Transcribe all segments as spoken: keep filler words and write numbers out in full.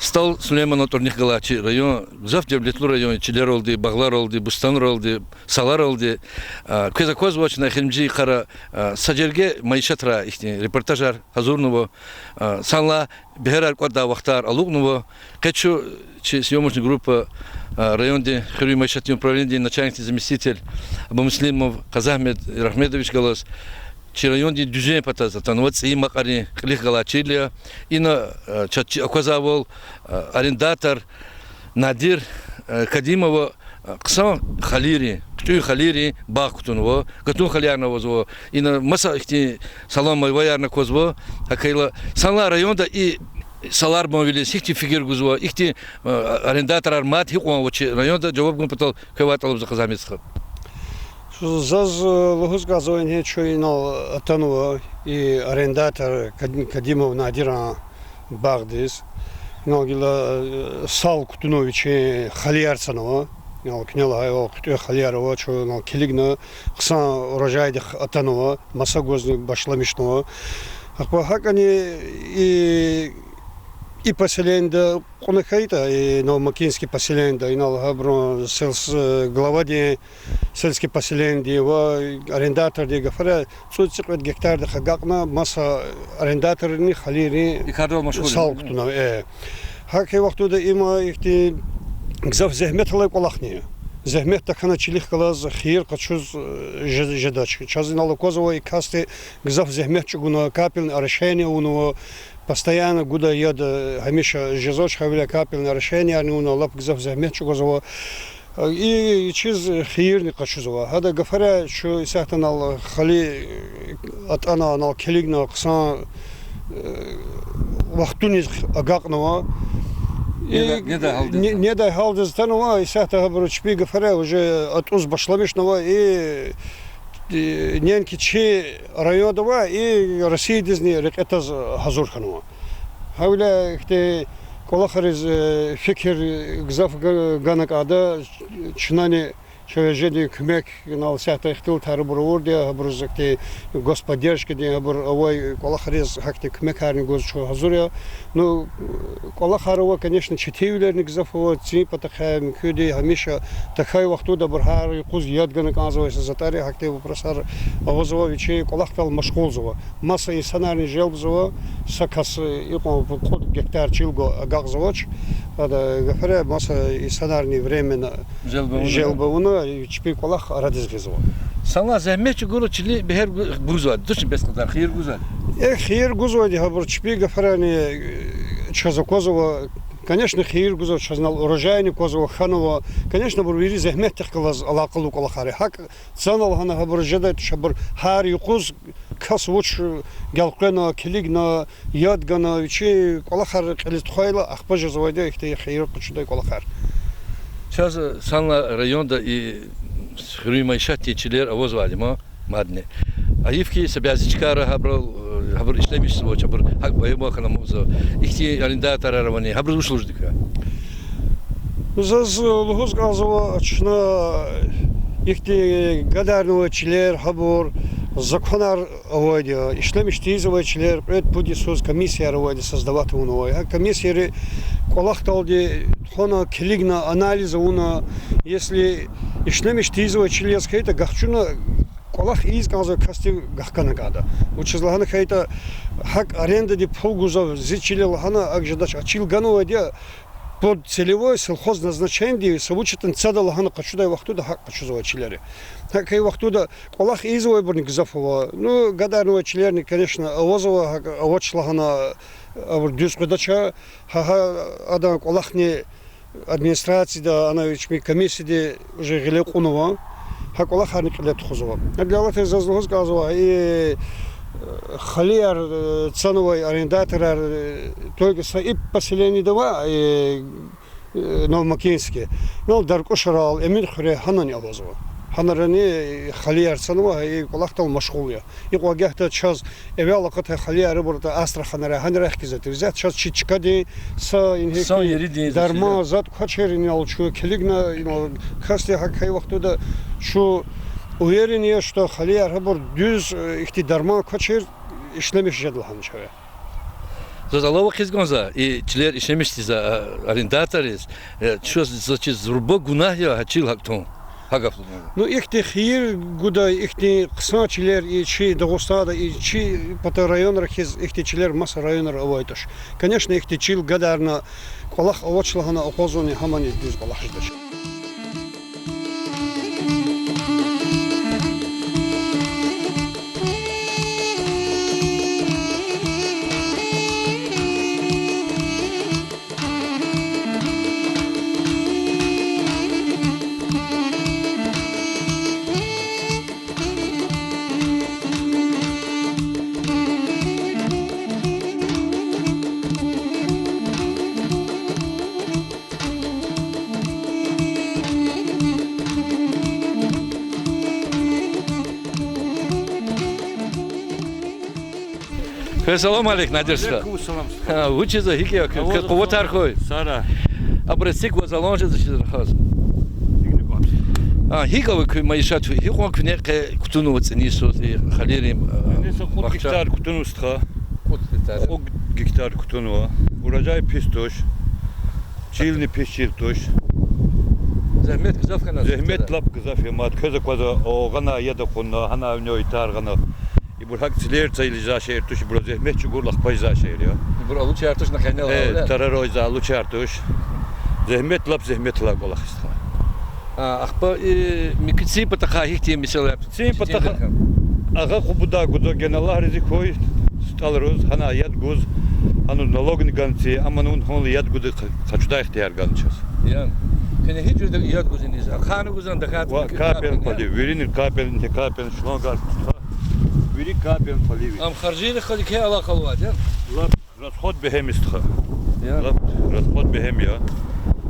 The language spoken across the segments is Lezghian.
СтӀал Сулейманан тӀварунихъ галай чи район гзаф девлетлу район я чилералди, багъларалди, бустанралди, саларалди. Квез аквазвач, чна эхиримжи йикъара са жерге майишатрай ихьтин репортажар гьазурнава, санлай бегьерар кӀватӀдай вахтар алукьнава. Къе чун, чи съёмочный группа, райондин хуьруьн майишатдин управленидин начальникдин заместитель Абумуслимов Къазагьмед Рагьмедович галаз чи райондин дуьзен патаз атанва, ЦӀийи Макьарин кьилихъ галай чил я. Ина чаз чи аквазвайвал, арендатор Надир Кадимова хъсан халийрин, хъуьтӀуьн халийрин багъ кутунва, гатун халиярни авазва. Ина маса ихьтин салам майваярни аквазва. ГьакӀ хьайила, санлай районда и саларбанвилиз гьихьтин фикир гузва, ихьтин арендаторар мад гьикьван ава чи районда, жаваб гун патал квевай тӀалабзава, Къазагьмед стха. Заз лугьуз кӀанзава, ингье чун инал атанва и арендатор Кад-, Кадимов Надиран багъдиз. Инал гила сал кутунва вичин халияр цанава. Инал куьне лагьайвал хъуьтӀуьн халияр ава, чун инал килигна, хъсан урожайдихъ атанва, маса гузни башламишнава. Ахпа гьакӀни и, и поселенида кьуна хьайитӀа, и Новомакинский поселенида, инал гьабурун селс-, главадин сельский поселениди ва арендаторди гафарай, цӀуд-цӀикьвед гектардихъ агакьна, маса арендаторрини халийрин И кардал машгъул сал я. кутуна, э. ГьакӀ хьайи вахтунда има ихьтин гзаф зегьмет алай кӀвалахни я. Зегьмет тахьана чилихъ галаз хийир къачуз, э, же-, жедач. Чаз инал аквазва и касди гзаф зегьмет чӀугуна, капельное орошение авунва, постоянно гуда яд, э, гьамиша жезвач, гьавиляй капельное орошениеярни авуна, лап гзаф зегьмет чӀугвазва. И, и чиз хийирни къачузва. Гьада гафарай чун исятда анал хали атӀана, анал килигна, хъсан, э, вахтуниз агакьнава. И Недай, недай гьалдиз не-, атанва. недай гьалдиз атанва, исятда гьабуру чпи гафарай уже атӀуз башламишнава, и, и, неинки чи районда ва и Россиядизни рекье таз гьазур хьанва. Гьавиляй ихьтин кӀвалахариз, э, фикир гзаф га-, гана кӀанда, чнани ЧВЖ-дин куьмек, инал исятда ихтилатар абур авурди я, гьабуруз ихьтин господдержкадин, гьабур авай кӀвалахриз гьахьтин куьмекарни гуз чун гьазур я. Ну, кӀвалахар ава, конечно, четинвилерни гзаф ава, цин патахъай муькуьди гьамиша тахьай вахтунда абур гьар юкъуз яд гана кӀанзавай са затӀари, гьахьтин вопросар авазва, вичин кӀвалахдал машгъулзава. Маса инсанарни желбзава, са кас икьван кьуд гектар чил гваз агакьзавач. Ада гафарай маса инсанарни временно Желб авуна, желб авуна, чпин кӀвалах арадиз гъизва. Санлай зегьмет чӀугуна чилин бегьер гу-, гузвайди, тушни бес кьадар, хийир гузвайди? Э, хийир гузвайди гьабур чпин гафарайни, э, чаз аквазва. Конечно, хийир гузва, чаз инал урожайни квазва, хьанва. Конечно, абур вири зегьметдихъ галаз алакъалу кӀвалахар я. ГьакӀ цана лагьана гьабур жедай туш, абур гьар юкъуз кас вуч гелкъвена, килигна, яд гана, вичин кӀвалахар кьилиз тухвайла, ахпа жезвайди я ихьтин хийир къачудай кӀвалахар. Чаз санлай районда и хуьруьн майишатдин чилер авазвайди ма мадни. Гьайиф хьи, са бязи чкайра гьабурал, гьабур ишлемишзавач, абур гьакӀ баямахана муза. Ихьтин арендаторар авани, гьабуруз вуч лугьуз кӀанзава? Заз лугьуз кӀанзава, чна ихьтин гадарнавай чилер, гьабур законар авайди я, ишлемиш тийизвай чилер, кьвед-пуд йисуз комиссияр авайди, создавать авунвай. Гьа комиссияри кӀвалахдалди тухвана, килигна, анализ авуна, если ишлемиш тийизвай чил яз хьайитӀа, гахчуна кӀвалах ийиз кӀанзавай касдив гахкана кӀанда. Вучиз лагьана хьайитӀа, гьакӀ арендади пул гузва зи чилел лагьана, акӀ жедач, а чил ганвайди я под целевой сельхозназначениедин, са вуч ятӀани цада лагьана къачудай вахтунда гьакӀ къачузвай чилер я. ГьакӀ хьайи вахтунда кӀвалах ийизвайбурни гзаф ава. Ну, гадарнавай чилерни, конечно, авазва, гьакӀ авач лагьана абур дуьз къведач. Гьа, гьа, адан кӀвалахни администрацияда, ана чпин комиссияди уже гъиле кьунва. Гьа кӀвалахарни кьиле тухузва. Гьадалай алатай заз лугьуз кӀанзава, и, э, халияр, э, цанвай арендаторар, э, только са и поселениеда ава, э, Новомакинский. Ну, Даркьушарал, Эминхуьре, гьанани авазва. Гьанарани халияр цанва, и кӀвалахдал машгъул я. Икьван гагьда чаз эвел акъатай халиярбур атӀа Астраханрай, гьанрай хкизвай тир. Исятда чаз чи чкадин са ингье Са еридин дарман затӀ квачир, инал чун килигна, инал касди гьакӀ хьайи вахтунда чун уверен я, что халиярбур дуьз, э, ихьтин дарман квачир, ишлемиш жеда лагьана чавай. Заз алава хъийиз кӀанзава и чилер ишемишдиз, а, арендаторриз, э, чаз, заз чиз зурба гунагь я гьа чил гьакӀ тун. Гьа гаф лугьун. Ну, ихьтин хийир гудай, ихьтин хъсан чилер и чи Дагъустанда, и чи пата районра хьиз ихьтин чилер маса районра авайди туш. Конечно, ихьтин чил гадарна, кӀвалах авач лагьана акъвазунин гьамани дуьз кӀвалах жедач. Салам алейк, Надир стха. Алейкум салам. Гьа, вучиз, гьикӀ я куьн, къуватар хьуй? Сара. Абур эциг ваз алан жезвачиз рахаз. А, гьикӀ ава куь майишат, гьикьван куьне къе кутунва цӀинин йисуз и халийрин, а, бахча? Кьуд гектар кутунва, стха. Кьуд гектар. Кьуд гектар кутунва. Урожай пис туш. Чилни пис чил туш. Зегьмет гзаф хьана? Зегьмет лап гзаф я мад. Квез аквазва, о, гъана яд акъудна, гьана авни итар гъана. Ибур гьакӀ цилер цайилизвай шейэр туш, ибур зегьмет чӀугурла ахпа жезвай шейэр я. Ибур алучар туш, на къенел, э, гьавиляй? Тарарзавай алучар туш. Зегьмет, лап зегьметлай кӀвалах, стха. А, ахпа, э, муькуь цин патахъай гьихьтин месэла я? Цин патахъай агъа къубудай гузва, гена Аллагь рази хьуй, стӀалруз, гьана яд гуз, гьаниз налогни гана ци, амма вун гьанлай яд гудай къа-, къачудай ихтияр гана чаз. Яни. Куьне гьи жуьреда яд гуз иниз? Ахъайна гузан, дагъа ва капельный полив, вирини капельный, капельный шлангар, вири капельный полив. Ам харжийрихъ галаз гьикӀ алакъа авайди я? Лап расход бегьем я, стха. Яни. Лап расход бегьем я.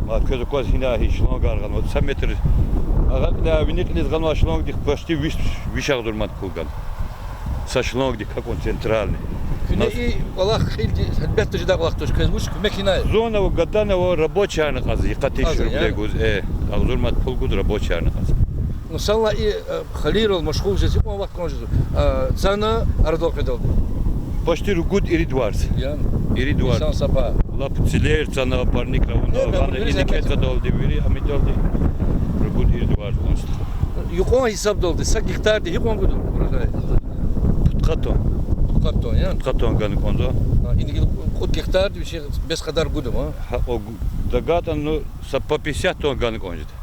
Мад квез акваз, гьина гьи шлангар гъанва, са метр. Агъа кьиляй вини кьилиз гъанвай шлангдихъ почти виш, виш агъзур ман пул гана. Са шлангдихъ гьакӀ вун центральный. Куьне и кӀвалах кьилди гьелбетда жедай кӀвалах туш, квез вуч куьмек гьинай? Зун ава, гадани ава, рабочийрни кьазва, йикъа тийиз рубле гуз, э, агъзур ман пул гуз рабочийрни кьазва. Ну, санлай и, э, халийрал машгъул жез гьикьван вахт кӀан жезва, э, цана арадал къведалди? Почти ругуд-ирид варз. Яни. Ирид варз. Инсан сапа. Лап цилер цана, парникра авуна, э, гъана, вири инике зегьмет цадалди, вири амидалди. Ругуд-ирид варз кӀан, стха. Юкьван гьисабдалди, са гектарди гьикьван гуда урожай? Пудкъад тонн. Пудкъад тонн, яни? Пудкъад тонн гана кӀанзава. А, ингье кьуд гектарди вичи бес кьадар гуда, ма? Гьа, о гу-, дагатӀан, ну, са по пятьдесят тонн гана кӀан жеда.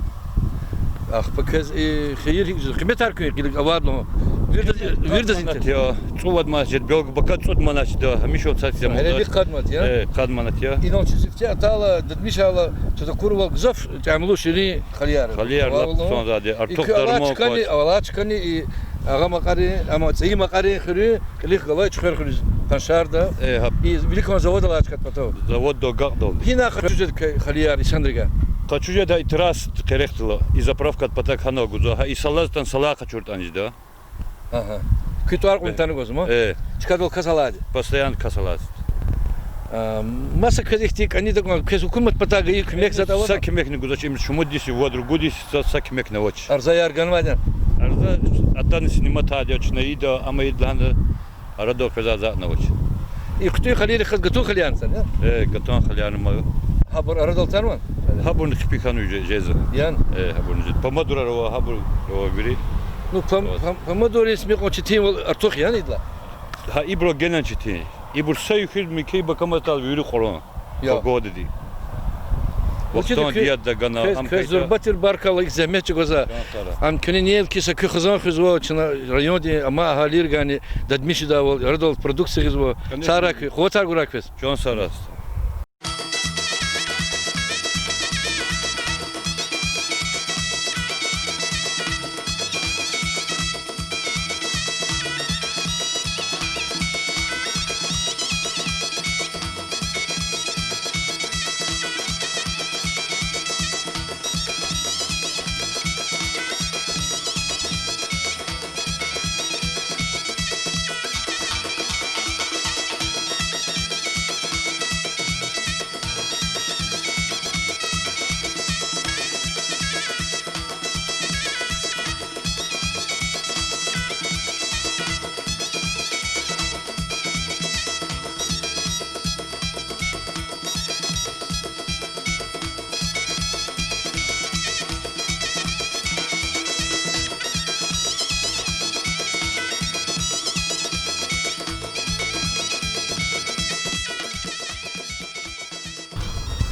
Ахпа квез, э, хийир гьикӀ жезва? Къиметар куьн гъилик авайдалай? Вирдаз, вирдаз интер. Манат я, цӀувад манат жеда, белки бака цӀуд манат жеда, гьамиша цацзама. Гьелелиг къад манат я? Э, къад манат я. Инал чи сифте атайла, дадмишайла, чаз акурвал гзаф тӀямлу ширин халияр. Халияр лап хъсанзавайди, артух дарман квач. И куь алай чкани, алай чкани, и Агъа Макьарин, ама ЦӀийи Макьарин хуьруьн кьилихъ галай Чуьхвер хуьруьз къаншарда. Э, гьа. И виликан завод алай чкад патав. Заводдал агакьдалди. Гьина къачуз жеда квез халияр инсанрига? Къачуз жеда и трасса къерехдал, и заправкадин патав гьана гузва. Гьа, и салаз атана салай къачуртӀани жеда. Агьа. Куь тӀвар кьун атана гузма? Э. Чкадал кас алайди? Постоянно кас алайди. А, маса квез ихьтин кӀани тагун, квез гьукуматдин патав гайи куьмек затӀ авани? Са куьмекни гузвач, им шумуд йис я, вад-ругуд йис я, са, са куьмекни авач. Арзаяр ганвайди я? Арза атана сниматьда, чна ийида, ам ийида лагьана, арадал къвезвай затӀни авач. И хъуьтӀуьн халийрихъ галаз гатун халиярни я? Э, гатун халиярни ма. Гьабур арадал атанвани? Гьабурни хъипи хьанва же-, жезва. Яни? Э, гьабурни жез-. Помидорар ава, гьабур ава вири. Ну, пом-, пом-, помидорриз мекьван четинвал артух яни идалай? Гьа, ибурал генани четин. Ибур са юкъуз муькуь бакӀ аматӀа вири кьуран. Я. Погодади. Вахтунда яд гана, квез, ам квез къайда. Зурба тир баркалла, икӀ зегьмет чӀугвазва. Чан сагърай. Ам куьне неинки са куь хизан хуьзва, чна райондин, амай агьалийригани, дадмишдайвал, арадал продукция гъизва. Конечно. Сагърай куьн, къуватар гурай квез. Чан сагърай.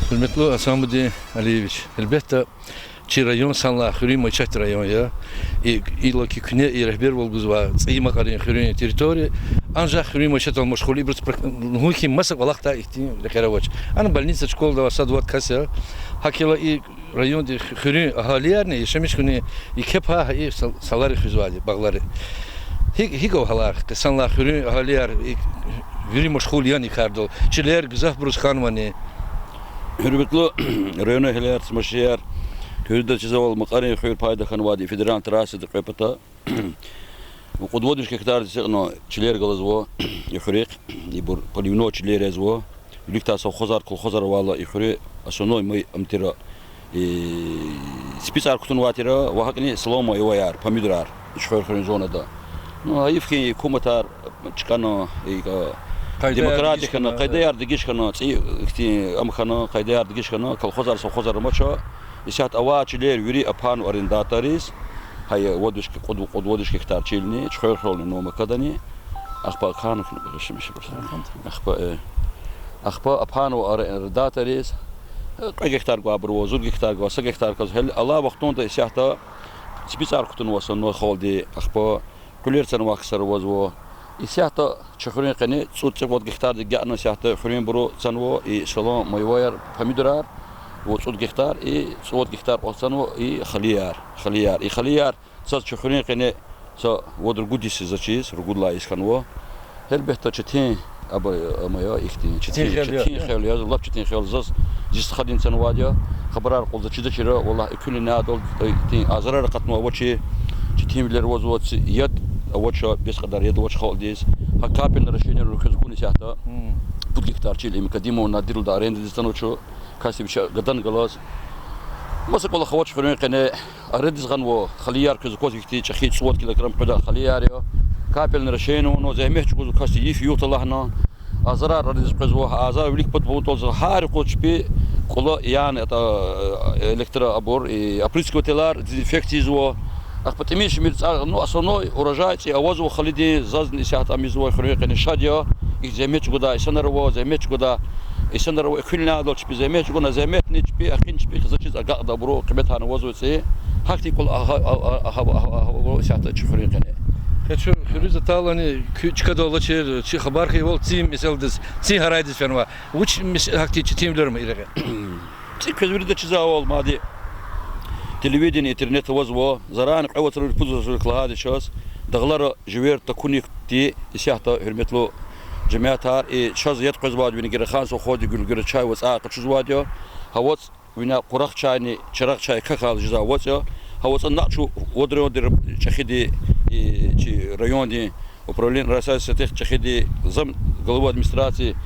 Гьуьрметлу Асамудин Алиевич, гьелбетда, чи район санлай хуьруьн майишатдин район я. И, иллаки куьне и регьбервал гузвай ЦӀийи Макьарин хуьруьн территория, анжах хуьруьн майишатдал машгъул, ибуруз прак-, лугьун хьи, маса кӀвалахдай ихьтин рекьер авач. Ана больница, школада авай сад-вад кас я. ГьакӀ хьайила и райондин ху-, хуьруьн агьалиярни яшамиш хьунин еке пай гьа и са-, салари хуьзвайди, багълари. ГьикӀ, гьикӀ ава гьалар, къе санлай хуьруьн агьалияр и вири машгъул яни и кардал, чилер гзафбуруз хьанвани? Гьуьрметлу районный агьалияр, тамашачияр, куь вирида чизвайвал, Макьарин хуьр пайда хьанвайди федеральный трассадин кьве пата. Кьуд-вад виш гектардиз икьна чилер галазва и хуьруьхъ, ибур поливной чилер язва. Виликдай совхозар, колхозар авайла и хуьруьн основной май ам тира, и, спицар кутунвай тира, ва гьакӀни соломоеваяр, помидорар, Чуьхвер хуьруьн зонада. Ну, гьайиф хьи, гьукуматар чкӀана, и, а, демократи хьана, къайдаяр дегиш хьана, цӀи ихьтин ам хьана, къайдаяр дегиш хьана, колхозар, совхозар амач. Исятда авай чилер вири апанва арендаторриз. Гьа я вад виш, кьуд, кьуд-вад виш гектар чилни, Чуьхвер хуьрелни, Новая Макадани. Ахпа акана, ахпа, э, ахпа апанва арендаторриз. Кьве гектар гвайбур ава, зур гектар гвай, са гектар кваз. Гьеле алай вахтунда исятда спицар кутунва основной халкьди, ахпа къуьлер цанвай ксар авазва. Исятда чи хуьруьн къене цӀуд-цӀикьвед гектардик агакьна исятда хуьруьнбуру цанва и соломоеваяр, помидорар, ва цӀуд гектар, и цӀувад гектар кьван цанва и халияр, халияр. И халияр заз чи хуьруьн къене са вад-ругуд йис заз чиз, ругуд лагьай йис хьанва. Гьелбетда, четин, абур, ама я ихьтин четин, четин хел я, лап четин хел я заз, зи стхадин цанвайди я. Хабарар кьурзава чизвачир, валлагь, экуьнин нядал ихьтин азарар акъатнавай авачир, четинвилер авазва, яд авач, бес кьадар яд авач халкьдиз. Гьа капельное орошение рухвез хьун исятда пуд гектар чил им Кадимован Надиралди арендадиз цанва чун, касди вичи гадани галаз. Маса кӀвалах авач хуьруьн къене, арендадиз гъанва халияр, квез аквазва ихьтин чӀехи цӀувад килограмм къведай халияр я. Капельное орошение авунва, зегьмет чӀугвазва касди, йиф-югъ талгьана. Азарар арадиз къвезва, азар вилик пад палун тӀвалзава, гьар юкъуз чпи кӀула, яни, ата, электро абур, и опрыскивателар, дезинфекция ийизва. Ахпа тӀимил-шимил цӀар, ну, основной урожай цӀи авазва халидин, зазни исятда ам ийизвай хуьруьн къене шад я. И зегьмет чӀугвадай инсанар ава, зегьмет чӀугвадай инсанар ава, экуьнин нядал чпи зегьмет чӀугуна, зегьметни чпи, ахин чпи хизан чиз агакьда абуру, къимет гьана авазва цӀи. Гьахьтин кӀвал агь-, агь-, агь-, агь-, агь-, исятда чи хуьруьн къене. Къе чун хуьруьз атайла ни куь чкадал алачир, чи хабар хьайивал, цин месэладиз, цин гьарайдиз фенва. Вуч мес-, гьахьтин четинвилер ама и рекье? ЦӀи квез вирида чизвайвал, мад телевидение, интернет авазва, зарани кьве вацралди, пуд вацралди лагьайди чаз, дагълара живер такуникди исятда, гьуьрметлу жемятар, и чаз яд къвезвайди вини Герахан совхозди, Гуьлгерачай вацӀай къачузвайди я. Гьа вацӀ вине Къурагъчайни Чарагъчай какал жезвай вацӀ я. Гьа вацӀа накь чун вад райондин чӀехиди, и, чи райондин управление России сатех чӀехиди, зам главы администрации,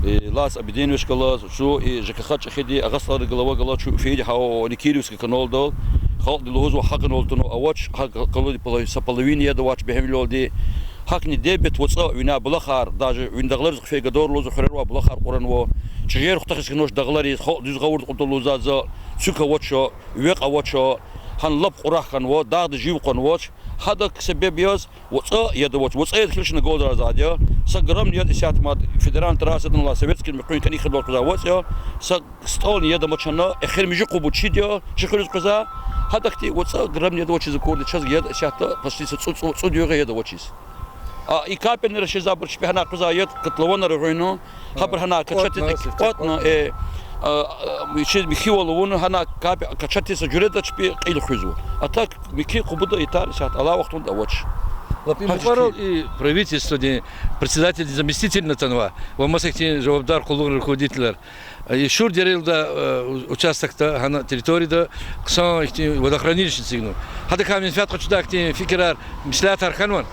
и, Лаз Абидинович галаз, чун и ЖКХ чӀехиди, АгъастӀалрин глава галаз чун фейиди гьа Никиревский каналдал, халкьди лугьузва гьа канал туна авач, гьа каналдин поло-, са половина яд авач бегьемвилелди. ГьакӀни дебет вацӀа вине булахар, даже вини дагълариз хъфей гадар лугьузва, хуьрера авай булахар кьуранва. ЧӀижер хутахиз хьанвач дагълариз, халкь дуьз гъавурда кьуртӀа лугьузвайди я, цуьк авач, векь авач, гьана лап къурагъ хьанва, дагъдиз жив къванвач. Гьадак себеб яз вацӀа яд авач, вацӀа яд хьайила чна голзарзавайди я. Са граммни яд исятда мад федеральный трассадин алай Советскийдин муькъуьн кӀаник хьайила къвезвай вацӀ я. Са стӀални яд амач чна, эхиримжи къубу чиди я чи хуьруьз къвезвай. Гьадахьтин вацӀа граммни яд авачиз акурди, чаз яд исятда почти са цӀу-, цӀу-, цӀуд югъ я яд авачиз. А и капельный рашизабур чпи гьана къвезвай яд котлованар гъуьнна, гьабур гьана качатиз кӀватӀна, э, а, а, вичиз михьивал авуна, гьана капе-, качатиз са жуьреда чпи кьил хуьзва. А так михьи къубуда итар исятда алай вахтунда авач. Лап и мукьварал и правительстводин председателдин заместитель атанва ва маса ихьтин жавабдар къуллугърин руководителар. И Шур дерелда, э, участокда, гьана территорияда хъсан ихьтин водохранилище эцигнава. Гьадакай менфят къачудай ихьтин фикирар, меслятар хьанвани?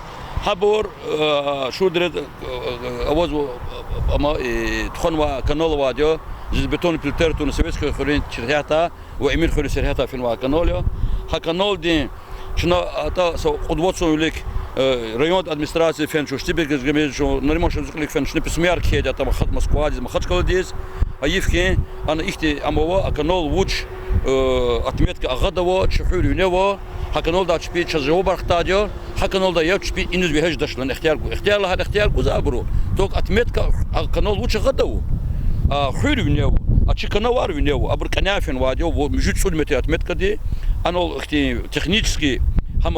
Гьабур, э, Шур дереда, э, авазва, э, ама, э, тухванвай канал авайди я, железобетонный плитаяр туна Советский хуьруьн сергьятдай ва Эминхуьруьн сергьятдай фенвай канал я. Гьа каналдин чна атӀа са кьуд-вад сон вилик, э, райондин администрация фена чун, Штибек Газгамедович, Нариман Шамсуз кьилик фена, чна письмояр кхьейди атӀа Маха-, Москвадиз, Махачкъаладиз. Гьайиф хьи, ана ихьтин ам ава, а канал вуч, э, отметка агъада ава, чи хуьр вине ава, гьа каналдай чпи чаз жавабар хтайди я, гьа каналдай яд чпи иниз вегьиз жедач лагьана ихтияр гу-, ихтияр лагьана ихтияр гузва абуру. Только отметка, а канал вуч агъада ава, а хуьр вине ава. А чи канавар винел ава, абур кӀаняй фенвайди я, во муьжуьд-цӀуд метр отметкади, анал ихьтин технически гьам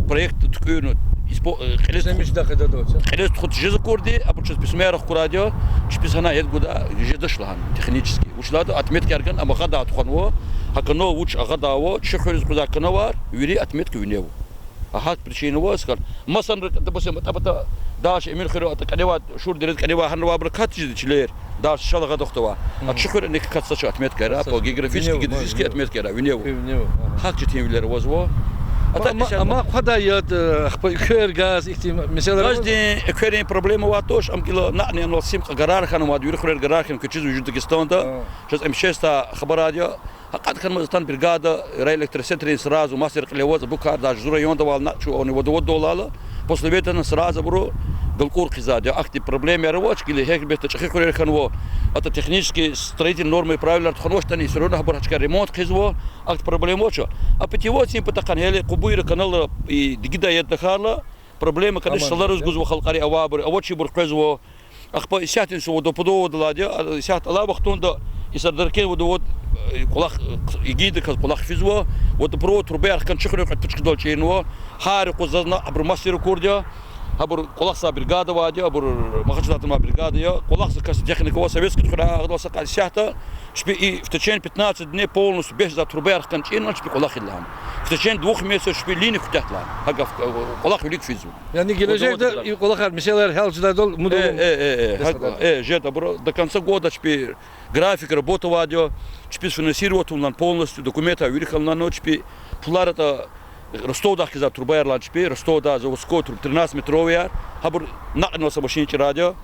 проект туькӀуьрна, испо-, э, кьилиз Ишлемиш туху-, дахъ дадо, ча? Кьилиз тухуз жез акурди, абур чаз письмеяр хкурайди я, чпиз гьана гьед гуда, жедач лагьана, технически. Вуч лагьайтӀа отметкаяр гана, ам агъадайди тухванва, гьа канал вуч агъадайвал, чи хуьруьз къвезвай канавар, вири отметка винел ава. А гьа причина ава, скажем, масанра, допустим, атӀа пата дальше Эминхуьр, атӀа кӀаневай, Шур дереда кӀаневай гьанра авайбур акатиз жеда чилер, дальше шал агъада хтава. А чи хуьр ник акатзавач отметкаяр, по географически, геодезически отметкаяр винел ава. ГьакӀ четинвилер авазва. АтӀа исятда амай хъвадай яд, э, ахпа эквер газ, ихьтин месэлаяр авазва? Газдин, эквердин проблема авайди туш, ам гила накьни анал сим кьа гарар хьанвайди, вири хуьрер гарар хьана квез чиз вуж Дагъустанда. Чаз МЧС-дай хабарарди я, гьакьван хьанмаз атана бригада, райэлектроцентрдин сразу мастер кьиле аваз, абурукай даже зун райондавайла накь чун авуна водоводдалайла, после этого сразу абуру галкӀур хъийизвайди я. Ахьтин проблемаяр авач, гила гьелбетда чӀехи хуьрер хьанва, атӀа технически строительный нормы и правилаяр тухванвач, тани всё равно гьабур гьа чкаяр ремонт хъийизва, ахьтин проблема авач. А питьевой цин патахъай гьеле къубуйра, каналра, и дигидай яд тахьайла, проблема, конечно, салариз гузва халкьари авайбур, авачирбур къвезва. Ахпа исятда са водопровод алайди я, а, исятда алай вахтунда и Сардаркент водовод, э, кӀвалах, э, игиндаказ кӀвалах физва, водопровод трубаяр хкана чи хуьруьн кьве точкадал чирнава, гьар юкъуз зазна абур мастер акурди я, гьабур кӀвалахзавай бригада авайди я, абур Махачкъаладай атанвай бригада я, кӀвалахзавай кас техника ава, советский хуьряй агъадал са кьван исятда, чпи и в течение пятнадцати дней полностью бес за трубаяр хкана чирна, чпи кӀвалах ийида лагьана. В течение двух месяцев чпи линия куьтягьда лагьана. Гьа гаф, э, кӀвалах вилик физва. Яни гележегда и кӀвалахар, месэлаяр гьял жедайдал умуд авун. Э, э, э, э, жеда абуру. До конца года чпи график работы авайди я, чпиз финансировать авунлан полностью, документар вири хьанлана, чпи пулар атӀа Ростовдай хкизва трубаяр лагьана чпи, Ростовдай заводской труб-, тринадцатиметровыяр, гьабур накьнава са машин чӀирайди я.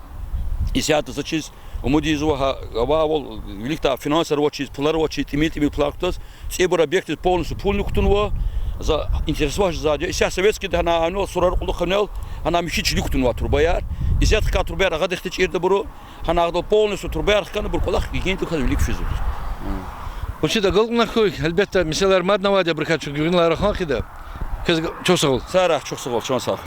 Исятда за чиз умуд ийизва гьа, авайвал, виликдай финансар авачиз, пулар авачиз, тӀимил-тӀимил пулар кутаз, цӀибур объектдиз полностью пулни кутунва, за интересвал жезвайди я. Исятда советскийди гьана авунвал, сурар кьулухъ авунвал, гьана михьи чилик кутунвай трубаяр. Исятда хкай трубаяр агъадихъди чӀирда абуру, гьана агъадал полностью трубаяр хкана абур кӀвалах игиндаказ вилик физва. Вучиз агалкьунар хьуй, гьелбетда, месэлаяр мадни авайди я, абурукай чун гуьгъуьнлай рахан хъийида. Квез чухсагъул. Сагърай, чухсагъул, чан сагъ.